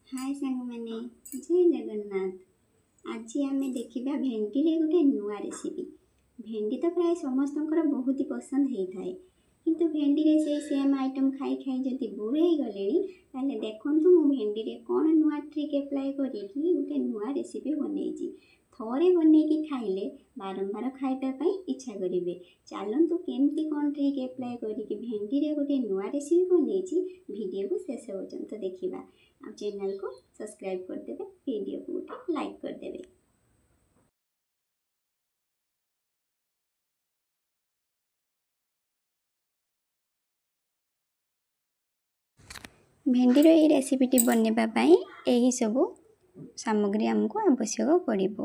ହାଏ ସାଙ୍ଗମାନେ, ଜୟ ଜଗନ୍ନାଥ। ଆଜି ଆମେ ଦେଖିବା ଭେଣ୍ଡିରେ ଗୋଟେ ନୂଆ ରେସିପି। ଭେଣ୍ଡି ତ ପ୍ରାୟ ସମସ୍ତଙ୍କର ବହୁତ ପସନ୍ଦ ହେଇଥାଏ, କିନ୍ତୁ ଭେଣ୍ଡିରେ ସେଇ ସେମ୍ ଆଇଟମ୍ ଖାଇ ଖାଇ ଯଦି ବୋର୍ ହେଇଗଲେଣି, ତାହେଲେ ଦେଖନ୍ତୁ ମୁଁ ଭେଣ୍ଡିରେ କ'ଣ ନୂଆ ଟ୍ରିକ୍ ଆପ୍ଲାଏ କରିକି ଗୋଟେ ନୂଆ ରେସିପି ବନେଇଛି। ଥରେ ବନେଇକି ଖାଇଲେ ବାରମ୍ବାର ଖାଇବା ପାଇଁ ଇଚ୍ଛା କରିବେ। ଚାଲନ୍ତୁ, କେମିତି କ'ଣ ଟ୍ରିକ୍ ଆପ୍ଲାଏ କରିକି ଭେଣ୍ଡିରେ ଗୋଟେ ନୂଆ ରେସିପି ବନେଇଛି, ଭିଡ଼ିଓକୁ ଶେଷ ପର୍ଯ୍ୟନ୍ତ ଦେଖିବା। ଆଉ ଚ୍ୟାନେଲକୁ ସବସ୍କ୍ରାଇବ୍ କରିଦେବେ, ଭିଡ଼ିଓକୁ ଗୋଟେ ଲାଇକ୍ କରିଦେବେ। ଭେଣ୍ଡିର ଏଇ ରେସିପିଟି ବନେଇବା ପାଇଁ ଏହିସବୁ ସାମଗ୍ରୀ ଆମକୁ ଆବଶ୍ୟକ ପଡ଼ିବ।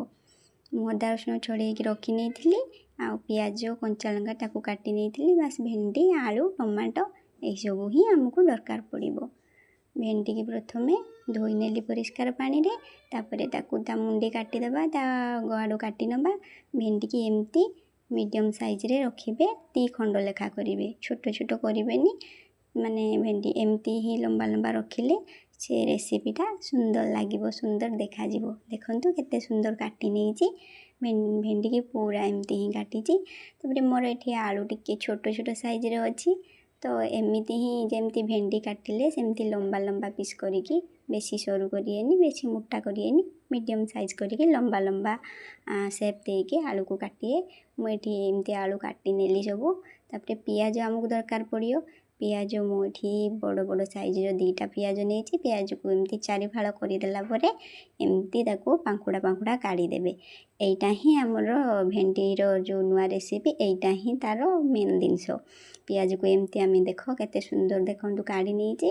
ମୁଁ ଅଦା ରସୁଣ ଛଡ଼େଇକି ରଖି ନେଇଥିଲି, ଆଉ ପିଆଜ, କଞ୍ଚା ଲଙ୍କା ତାକୁ କାଟି ନେଇଥିଲି। ବାସ୍, ଭେଣ୍ଡି, ଆଳୁ, ଟମାଟୋ ଏହିସବୁ ହିଁ ଆମକୁ ଦରକାର ପଡ଼ିବ। ଭେଣ୍ଡିକି ପ୍ରଥମେ ଧୋଇ ନେଲି ପରିଷ୍କାର ପାଣିରେ। ତାପରେ ତାକୁ ତା ମୁଣ୍ଡି କାଟିଦେବା, ତା ଆଡ଼ୁ କାଟି ନେବା। ଭେଣ୍ଡିକି ଏମିତି ମିଡ଼ିୟମ୍ ସାଇଜ୍ରେ ରଖିବେ, 2 ଖଣ୍ଡ ଲେଖା କରିବେ, ଛୋଟ ଛୋଟ କରିବେନି। ମାନେ ଭେଣ୍ଡି ଏମିତି ହିଁ ଲମ୍ବା ଲମ୍ବା ରଖିଲେ ସେ ରେସିପିଟା ସୁନ୍ଦର ଲାଗିବ, ସୁନ୍ଦର ଦେଖାଯିବ। ଦେଖନ୍ତୁ କେତେ ସୁନ୍ଦର କାଟି ନେଇଛି ଭେଣ୍ଡିକି, ପୁରା ଏମିତି ହିଁ କାଟିଛି। ତାପରେ ମୋର ଏଠି ଆଳୁ ଟିକେ ଛୋଟ ଛୋଟ ସାଇଜ୍ରେ ଅଛି, ତ ଏମିତି ହିଁ ଯେମିତି ଭେଣ୍ଡି କାଟିଲେ ସେମିତି ଲମ୍ବା ଲମ୍ବା ପିସ୍ କରିକି, ବେଶୀ ସରୁ କରିବେନି, ବେଶୀ ମୋଟା କରିବେନି, ମିଡ଼ିୟମ୍ ସାଇଜ୍ କରିକି ଲମ୍ବା ଲମ୍ବା ସେପ୍ ଦେଇକି ଆଳୁକୁ କାଟିବେ। ମୁଁ ଏଠି ଏମିତି ଆଳୁ କାଟି ନେଲି ସବୁ। ତାପରେ ପିଆଜ ଆମକୁ ଦରକାର ପଡ଼ିବ। ପିଆଜ ମୁଁ ଏଠି ବଡ଼ ବଡ଼ ସାଇଜ୍ର 2ଟା ପିଆଜ ନେଇଛି। ପିଆଜକୁ ଏମିତି 4 ଫାଳ କରିଦେଲା ପରେ ଏମିତି ତାକୁ ପାଙ୍ଖୁଡ଼ା ପାଙ୍ଖୁଡ଼ା କାଢ଼ିଦେବେ। ଏଇଟା ହିଁ ଆମର ଭେଣ୍ଡିର ଯେଉଁ ନୂଆ ରେସିପି, ଏଇଟା ହିଁ ତା'ର ମେନ୍ ଜିନିଷ। ପିଆଜକୁ ଏମିତି ଆମେ ଦେଖ କେତେ ସୁନ୍ଦର ଦେଖନ୍ତୁ କାଢ଼ି ନେଇଛି।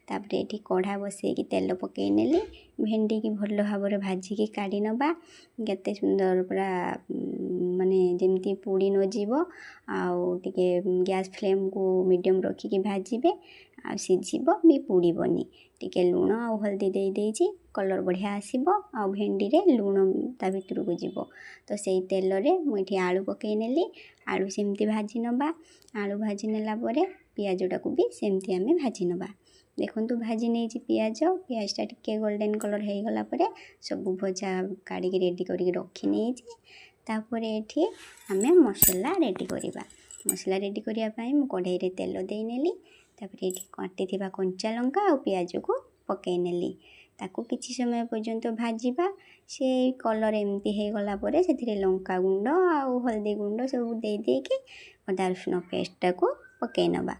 ତାପରେ ଏଠି କଢ଼ା ବସେଇକି ତେଲ ପକାଇ ନେଲି। ଭେଣ୍ଡିକି ଭଲ ଭାବରେ ଭାଜିକି କାଢ଼ି ନେବା। କେତେ ସୁନ୍ଦର ପୁରା, ମାନେ ଯେମିତି ପୋଡ଼ି ନଯିବ, ଆଉ ଟିକେ ଗ୍ୟାସ୍ ଫ୍ଲେମ୍କୁ ମିଡ଼ିୟମ୍ ରଖିକି ଭାଜିବେ, ଆଉ ସିଝିବ ବି, ପୋଡ଼ିବନି। ଟିକେ ଲୁଣ ଆଉ ହଳଦୀ ଦେଇ ଦେଇଛି, କଲର୍ ବଢ଼ିଆ ଆସିବ, ଆଉ ଭେଣ୍ଡିରେ ଲୁଣ ତା ଭିତରକୁ ଯିବ। ତ ସେଇ ତେଲରେ ମୁଁ ଏଠି ଆଳୁ ପକାଇ ନେଲି। ଆଳୁ ସେମିତି ଭାଜି ନେବା। ଆଳୁ ଭାଜି ନେଲା ପରେ ପିଆଜଟାକୁ ବି ସେମିତି ଆମେ ଭାଜି ନେବା। ଦେଖନ୍ତୁ, ଭାଜି ନେଇଛି ପିଆଜ। ପିଆଜଟା ଟିକେ ଗୋଲ୍ଡେନ୍ କଲର୍ ହେଇଗଲା ପରେ ସବୁ ଭଜା କାଢ଼ିକି ରେଡ଼ି କରିକି ରଖି ନେଇଛି। ତାପରେ ଏଠି ଆମେ ମସଲା ରେଡ଼ି କରିବା। ମସଲା ରେଡ଼ି କରିବା ପାଇଁ ମୁଁ କଢ଼େଇରେ ତେଲ ଦେଇନେଲି। ତାପରେ ଏଠି କାଟିଥିବା କଞ୍ଚା ଲଙ୍କା ଆଉ ପିଆଜକୁ ପକାଇ ନେଲି। ତାକୁ କିଛି ସମୟ ପର୍ଯ୍ୟନ୍ତ ଭାଜିବା। ସେ କଲର୍ ଏମିତି ହେଇଗଲା ପରେ ସେଥିରେ ଲଙ୍କା ଗୁଣ୍ଡ ଆଉ ହଳଦୀ ଗୁଣ୍ଡ ସବୁ ଦେଇ ଦେଇକି ଅଦା ରସୁଣ ପେଷ୍ଟଟାକୁ ପକାଇ ନେବା।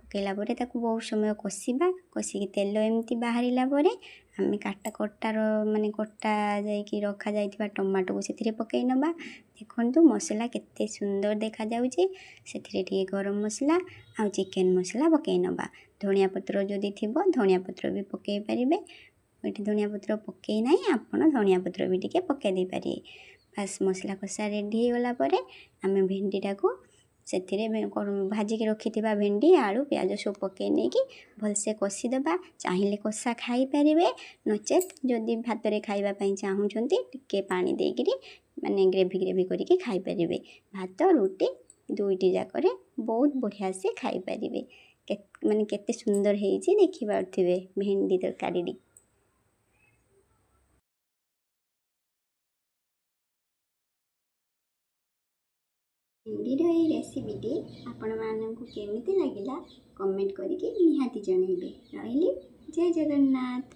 ପକାଇଲା ପରେ ତାକୁ ବହୁତ ସମୟ କଷିବା। କଷିକି ତେଲ ଏମିତି ବାହାରିଲା ପରେ ଆମେ କାଟା କଟାର, ମାନେ କଟା ଯାଇକି ରଖାଯାଇଥିବା ଟମାଟୋକୁ ସେଥିରେ ପକାଇ ନେବା। ଦେଖନ୍ତୁ ମସଲା କେତେ ସୁନ୍ଦର ଦେଖାଯାଉଛି। ସେଥିରେ ଟିକେ ଗରମ ମସଲା ଆଉ ଚିକେନ୍ ମସଲା ପକାଇ ନେବା। ଧଣିଆ ପତ୍ର ଯଦି ଥିବ ଧଣିଆ ପତ୍ର ବି ପକାଇ ପାରିବେ। ଏଠି ଧଣିଆ ପତ୍ର ପକାଇ ନାହିଁ, ଆପଣ ଧଣିଆ ପତ୍ର ବି ଟିକେ ପକାଇ ଦେଇପାରିବେ। ବାସ୍, ମସଲା କଷା ରେଡ଼ି ହେଇଗଲା ପରେ ଆମେ ଭେଣ୍ଡିଟାକୁ ସେଥିରେ ଭାଜିକି ରଖିଥିବା ଭେଣ୍ଡି, ଆଳୁ, ପିଆଜ ସବୁ ପକାଇ ନେଇକି ଭଲସେ କଷିଦେବା। ଚାହିଁଲେ କଷା ଖାଇପାରିବେ, ନଚେତ୍ ଯଦି ଭାତରେ ଖାଇବା ପାଇଁ ଚାହୁଁଛନ୍ତି ଟିକେ ପାଣି ଦେଇକିରି ମାନେ ଗ୍ରେଭି ଗ୍ରେଭି କରିକି ଖାଇପାରିବେ। ଭାତ ରୁଟି ଦୁଇଟି ଯାକରେ ବହୁତ ବଢ଼ିଆ ସେ ଖାଇପାରିବେ। ମାନେ କେତେ ସୁନ୍ଦର ହେଇଛି ଦେଖିପାରୁଥିବେ ଭେଣ୍ଡି ତରକାରୀଟି। ଭେଣ୍ଡିର ଏଇ ରେସିପିଟି ଆପଣମାନଙ୍କୁ କେମିତି ଲାଗିଲା କମେଣ୍ଟ କରିକି ନିହାତି ଜଣାଇବେ। ରହିଲି, ଜୟ ଜଗନ୍ନାଥ।